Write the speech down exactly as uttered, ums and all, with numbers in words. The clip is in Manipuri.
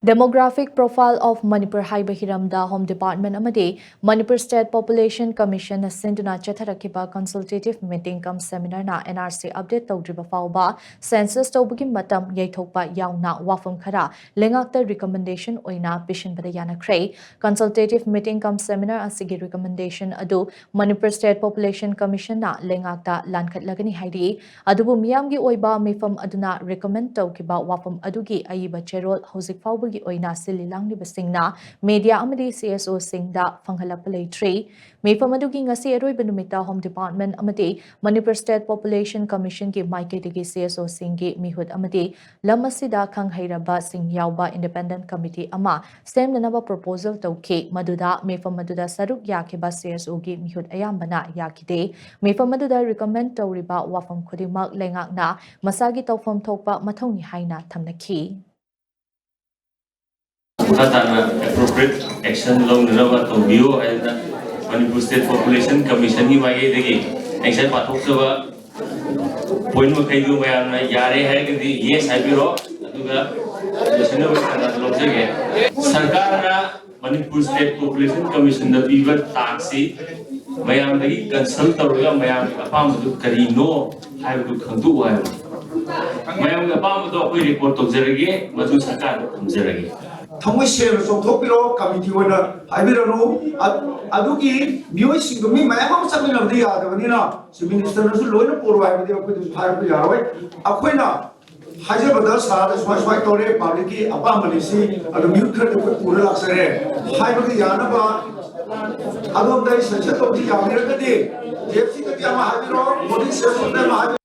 Demographic Profile of Manipur ꯍꯥꯏꯕ ꯍꯤꯔꯝꯗ Home Department ꯑꯃꯗꯤ Manipur State Population Commission ꯅ ꯁꯤꯟꯗꯨꯅ ꯆꯠꯊꯔꯛꯈꯤꯕ consultative meeting cum seminar ꯅ N R C update ꯇꯧꯗ꯭ꯔꯤꯕ ꯐꯥꯎꯕ census ꯇꯧꯕꯒꯤ ꯃꯇꯝ ꯌꯩꯊꯣꯛꯄ ꯌꯥꯎꯅ ꯋꯥꯐꯝ ꯈꯔ ꯂꯩꯉꯥꯛꯇ recommendation ꯑꯣꯏꯅ ꯄꯤꯁꯤꯟꯕꯗ ꯌꯥꯅꯈ꯭ꯔꯦ꯫ Consultative meeting cum seminar ꯑꯁꯤꯒꯤ recommendation ꯑꯗꯨ Manipur State Population Commission ꯅ ꯂꯩꯉꯥꯛꯇ ꯂꯥꯟꯈꯠꯂꯒꯅꯤ ꯍꯥꯏꯔꯤ꯫ ꯑꯗꯨꯕꯨ ꯃꯤꯌꯥꯝꯒꯤ ꯑꯣꯏꯕ ꯃꯤꯐꯝ ꯑꯗꯨꯅ recommend ꯇꯧꯈꯤꯕ ꯋꯥꯐꯝ ꯑꯗꯨꯒꯤ ꯑꯏꯕ ꯆꯦꯔꯣꯜ ꯍꯧꯖꯤꯛ ꯐꯥꯎꯕꯒꯤ ꯑꯣꯏꯅ ꯁꯤꯜꯂꯤ ꯂꯥꯡꯂꯤꯕꯁꯤꯡꯅ media ꯑꯃꯗꯤ C S O ꯁꯤꯡꯗ ꯐꯪꯍꯜꯂꯛꯄ ꯂꯩꯇ꯭ꯔꯤ꯫ ꯃꯤꯐꯝ ꯑꯗꯨꯒꯤ ꯉꯁꯤ ꯑꯔꯣꯏꯕ ꯅꯨꯃꯤꯠꯇ Home Department ꯑꯃꯗꯤ Manipur State Population Commission ꯒꯤ ꯃꯥꯏꯀꯩꯗꯒꯤ C S O ꯁꯤꯡꯒꯤ ꯃꯤꯍꯨꯠ ꯑꯃꯗꯤ ꯂꯝ ꯑꯁꯤꯗ ꯈꯪ ꯍꯩꯔꯕꯁꯤꯡ ꯌꯥꯎꯕ independent committee ꯑꯃ ꯁꯦꯝꯅꯅꯕ proposal ꯇꯧꯈꯤ, ꯃꯗꯨꯗ ꯃꯤꯐꯝ ꯑꯗꯨꯗ ꯁꯔꯨꯛ ꯌꯥꯈꯤꯕ C S O ꯒꯤ ꯃꯤꯍꯨꯠ ꯑꯌꯥꯝꯕꯅ ꯌꯥꯈꯤꯗꯦ꯫ ꯃꯤꯐꯝ ꯑꯗꯨꯗ recommend ꯇꯧꯔꯤꯕ ꯋꯥꯐꯝ ꯈꯨꯗꯤꯡꯃꯛ ꯂꯩꯉꯥꯛꯅ ꯃꯁꯥꯒꯤ ꯇꯧꯐꯝ ꯊꯣꯛꯄ ꯃꯊꯧꯅꯤ ꯍꯥꯏꯅ ꯊꯝꯅꯈꯤ꯫ ꯃꯈꯥ ꯇꯥꯅ appropriate action ꯂꯧꯅꯅꯕ ꯇꯧꯕꯤꯌꯨ ꯍꯥꯏꯗꯅ Manipur State Population Commission ꯒꯤ ꯃꯥꯏꯀꯩꯗꯒꯤ ꯑꯩ ꯉꯁꯥꯏ ꯄꯥꯊꯣꯛꯆꯕ point ꯃꯈꯩꯗꯨ ꯃꯌꯥꯝꯅ ꯌꯥꯔꯦ ꯍꯥꯏꯔꯒꯗꯤ yes ꯍꯥꯏꯕꯤꯔꯣ, ꯑꯗꯨꯒ ꯂꯣꯏꯁꯤꯟꯅꯕ ꯀꯥꯟꯗ ꯂꯧꯖꯒꯦ꯫ ꯁꯔꯀꯥꯔꯅ Manipur State Population Commission ꯗ ꯄꯤꯕ task ꯁꯤ ꯃꯌꯥꯝꯗꯒꯤ consult ꯇꯧꯔꯒ ꯃꯌꯥꯝꯒꯤ ꯑꯄꯥꯝꯕꯗꯨ ꯀꯔꯤꯅꯣ ꯍꯥꯏꯕꯗꯨ ꯈꯪꯗꯣꯛꯎ ꯍꯥꯏꯕꯅꯤ꯫ ꯃꯌꯥꯝꯒꯤ ꯑꯄꯥꯝꯕꯗꯣ ꯑꯩꯈꯣꯏ record ꯇꯧꯖꯔꯒꯦ, ꯃꯗꯨ ꯁꯔꯀꯥꯔꯗ ꯊꯝꯖꯔꯒꯦ꯫ ꯊꯃꯣꯏ ꯁꯦꯡꯅ ꯆꯣꯡꯊꯣꯛꯄꯤꯔꯣ, committee ꯑꯣꯏꯅ ꯍꯥꯏꯕꯤꯔꯅꯨ꯫ ꯑ-, ꯑꯗꯨꯒꯤ ꯃꯤꯑꯣꯏꯁꯤꯡꯗꯣ ꯃꯤ ꯃꯌꯥꯝ ꯑꯃ ꯆꯠꯃꯤꯟꯅꯕꯗꯤ ꯌꯥꯗꯕꯅꯤꯅ, Chief Minister ꯅꯁꯨ ꯂꯣꯏꯅ ꯄꯨꯔꯣ ꯍꯥꯏꯕꯗꯤ ꯑꯩꯈꯣꯏꯗꯁꯨ ꯍꯥꯏꯔꯛꯄ ꯌꯥꯔꯣꯏ꯫ ꯑꯩꯈꯣꯏꯅ ꯍꯥꯏꯖꯕꯗ ꯁꯥꯔꯗ ꯁꯨꯃꯥꯏ ꯁꯨꯃꯥꯏ ꯇꯧꯔꯦ, public ꯀꯤ ꯑꯄꯥꯝꯕꯅꯤ ꯁꯤ, ꯑꯗꯨ ꯃꯤꯍꯨꯠ ꯈꯔꯗꯤ ꯑꯩꯈꯣꯏ ꯄꯨꯔ ꯂꯥꯛꯆꯔꯦ ꯍꯥꯏꯕꯒꯤ ꯌꯥꯅꯕ ꯑꯗꯣꯝꯗ ꯑꯩ suggestion ꯇꯧꯕꯁꯤ ꯌꯥꯕꯤꯔꯒꯗꯤ, J F C ꯗꯒꯤ ꯑꯃ ꯍꯥꯏꯕꯤꯔꯣ, body session ꯗ ꯑꯃ ꯍꯥꯏꯕꯤꯔꯣ꯫